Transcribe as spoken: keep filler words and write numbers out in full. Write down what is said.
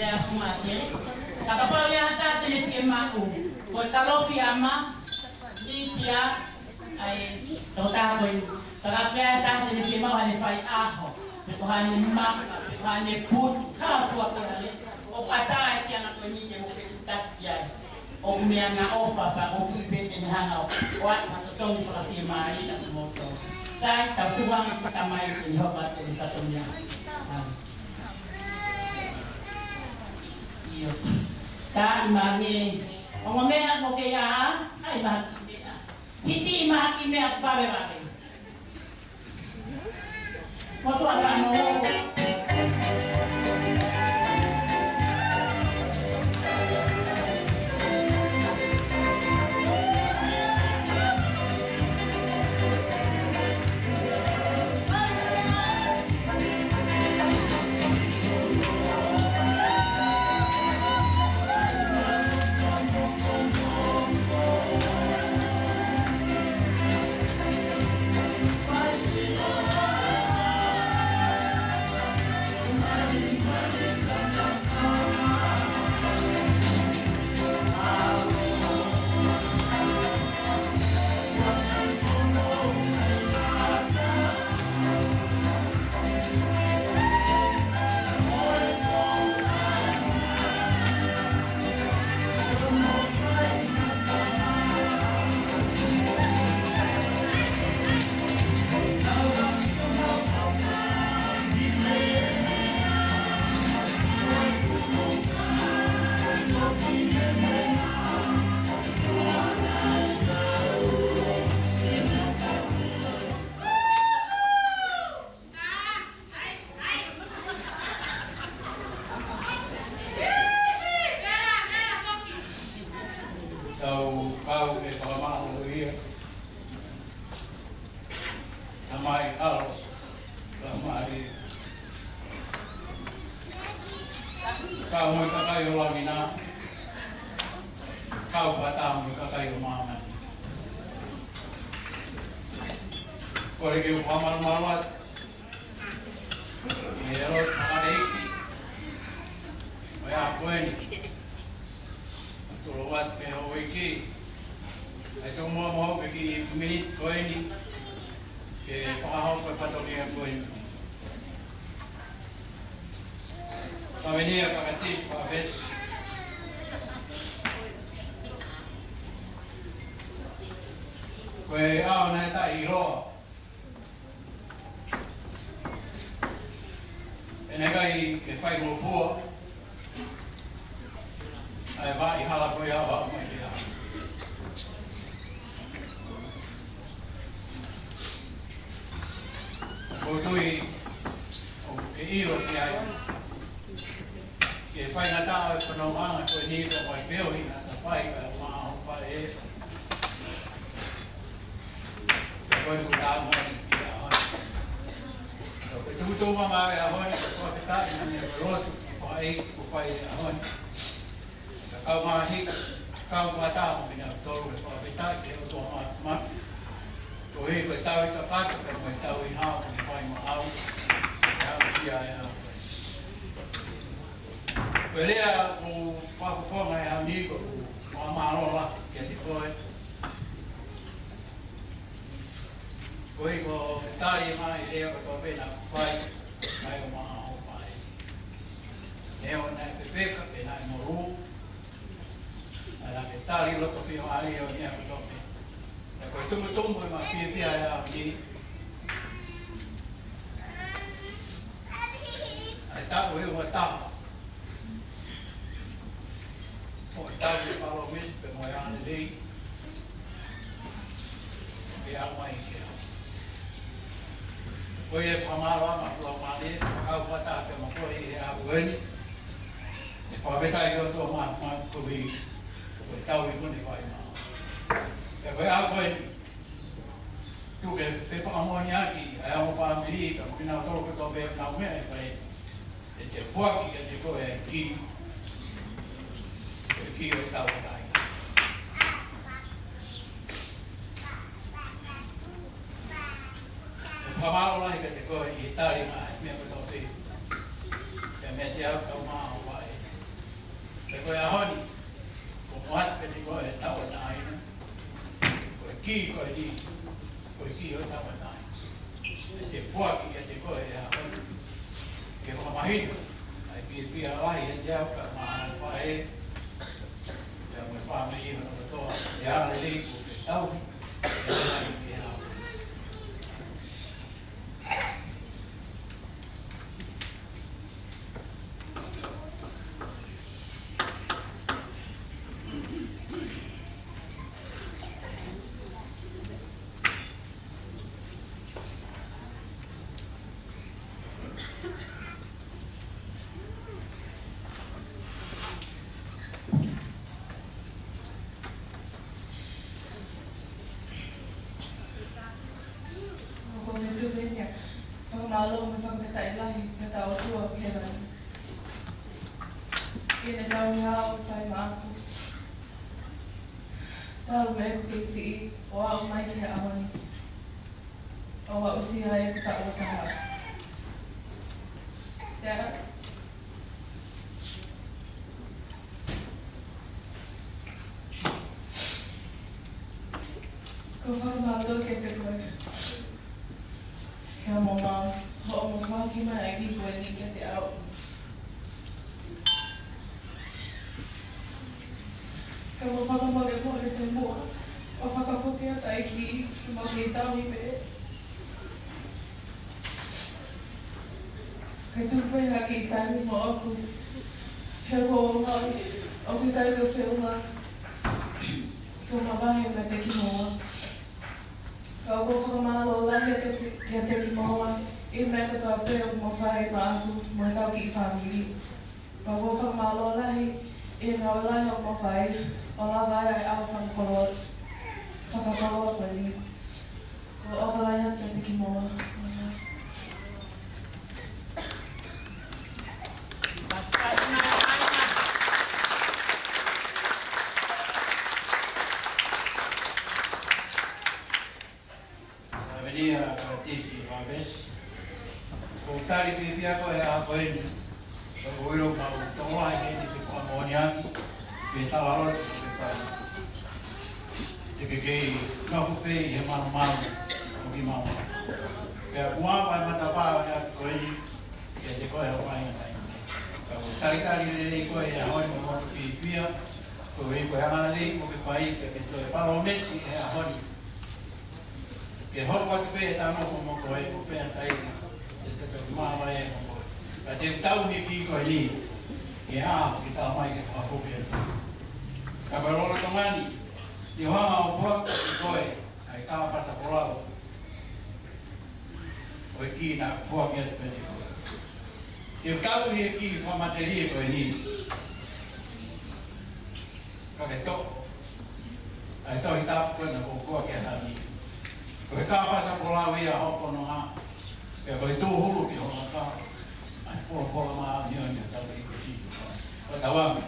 ʻa e funga ʻa Tele. Ka kapau ʻe ʻi ai ha taha te ne fiemaʻu, ko e Kalofiama, ʻItia, ʻa e tokotaha ko ē. Ka kapau ʻe ʻi ai ha taha te ne fiemaʻu haʻane faiʻaho, pe ko haʻane maka, pe ko haʻane putu, ka fua ko ē hale. ʻOku ʻatā e siana ko eni ke mou fekauʻaki ai. ʻOku meʻa ngā ʻofa pea ʻoku ou tui pē te ne hanga ʻo, ʻo ʻai ha totongi fakafiemālie kiate kimoutolu. Sai, tau tuku ange ki he Tamai ke ne hoko atu e fatongia. ʻIo. Ka ʻi mane, ongo meʻa mo ke ia, ʻai mahaki meʻa. Hiti ʻi mahaki meʻa vave vave. Motuʻa ka no. Tau kau ke fakamālō ia. Tamai ʻAlo, Tamai. Kau mo e kakai ʻo langi na. Kau fakataha mo e kakai ʻo māmani. Kole ke u fakamālō atu. ʻI he ʻaloʻofa ʻa e ʻEiki ʻo e ʻaho ko eni. Tolo atu pē houʻeiki. ʻAi tō muʻa mo hope ki he miniti ko eni ke fakahoko e fatongia ko eni. Pavenia kakati, paveti. Ko e ʻaho naʻe taʻeʻiloa. ʻE ʻikai ke fai mo pua. ʻAi, vaʻi hala ko ia, vaʻi mai ia. Ko tui, ʻoku ke ʻilo ki ai. Ke fai ngata ʻa e fanauʻanga ko eni ka mai peo hina ta fai ka ma o pa e. Ko e kuta mo e ia. Ko e tukutuku mama e ʻaho ni, ko e fakafetaʻi mo e lotu, ko e ko e ʻaho ni. Ka kau mahi, kau mata mo kinautolu, ko e fakafetaʻi ki he ʻOtua Māfimafi. Ko e ko e tau i ka kata, ko e tau i hao, ko e fai ma au. Ko e au ia e au. Ko e lea ʻoku ou fakafofonga he ʻaho ni ko e fakamālō lahi kiate koe. Ko e ko e tali mai lea ko e tau pena fai, mai o maha o fai. Neongo naʻe pepeka, pe naʻe molū, naʻa ke tali loto pio ali o nia ko e tau pena. Ko e tumutumu ʻema fiefia e ʻaho ni. ʻA e taʻu ʻe ua taha. Ko e taʻu ʻe palōmesi pē mo e ʻaho lelei. Ke ʻaho mai ke ʻaho. Ko ia e fakamālō ʻa mātuʻa male, kau fata ke mo ko e ʻaho eni. Fakafetaʻi ki he ʻOtua Māfimafi koeʻuhi ko e tau i mune fai mā. Pea ko e ʻaho eni. Tuku ke fakamoʻoniʻaki ʻa e ongo fāmili, ka mo kinautolu kotoa pē ʻoku nau meʻa ʻi fale. ʻE te foaki kiate koe ʻa e kī, ʻa e kī ʻo e tauʻatāina. ʻE fakamālō lahi kiate koe ʻi he tali mai ʻa e meʻa kotoa pē. Pea meiate au kau mā ʻo fai. Ko e ʻaho ni, kuo ʻoatu kiate koe ʻa e tauʻatāina. Ko e kī ko eni, ko e kī ʻo e tauʻatāina. ʻE foaki kiate koe ʻi he ʻaho ni ke fakamahino ʻa e fiefia lahi ʻiate au kae ʻumaʻā ʻa e faʻē, pea mo e fāmili hono kotoa, ʻa e angalelei kuo ke tauhi ʻi he ʻaho ni. ʻOku ou tuku eni ʻa e fakamālō mo e fakafetaʻi lahi ki hotau ʻOtua ʻoku ʻi he langi, ʻi heʻene tauhi au, fai maʻaku talu mei heʻeku kei siʻi ʻo aʻu mai ki he ʻaho ni, ʻo aʻusia ai ʻeku taʻu ʻe taha. Pea ʻoku ou fakamālō kiate koe, ʻEiki, mo hoʻo foaki mai ʻa e kī ko eni kiate au. Ka u fakamālō kiate koe, ʻEiki, mo hoʻo fakafoki atu ʻa e kī ke mau kei tauhi pē. Kae tuku pē ha kiʻi taimi moʻoku, he ʻoku ou ongoʻi ʻoku ʻikai ko e feʻunga ke u mavahe meiate kimoua. Ka ʻoku ou fakamālō lahi kiate, kiate kimoua ʻi he meʻa kotoa pē ʻoku mou fai maʻaku mo ʻetau kiʻi fāmili. Ka ʻoku ou fakamālō lahi ʻi he ngāue lahi ʻoku mou fai ʻo lava ai ʻa e ʻaho fakakoloa, fakakoloa ko eni. ʻOku ou ʻofa lahi atu kiate kimoua. Mavelia Karatiki Vavesi. ʻOku ou tali fiefia koe he ʻaho ko eni. ʻOku ou ʻilo ʻoku mau tokolahi eni ke fakamoʻoni ʻaki, ke tala loto ke fai. Te ke kei nofo pē ʻi he malumalu ʻo kimaua. Pea kuo ʻosi e matapā ʻo e ʻaho ko eni, kiate koe ʻo fai ngata ai. Ka ʻoku ou talitali lelei koe he ʻaho ni mo e loto fiefia, koeʻuhi ko e angalelei kuo ke fai, pea ke toe palōmesi he ʻaho ni ke hoko atu pē ʻetau nofo mo koe, ʻo pea tai, te te pē māvae mo koe. Ka te u tauhi e kī ko eni, ke ʻā, ke tau mai ke fakafoki atu. Ka ko e lolotonga ni, te u hanga ʻo foaki kiate koe ʻa e kāpata folau ʻo e kī naʻa ku foaki atu kiate koe. Te u tauhi e kī fakamatelie ko eni. Ka ke toʻo ʻa e Tohi Tapu ko ena kuo u foaki atu ni. Ko e kāpata folau ia ʻo hoʻo fononga, pea ko e tūhulu ki ho mata ʻa e folofola māʻoniʻoni ʻa hotau ʻEiki ko Sīsū Kalaisi. Ko e tauangi.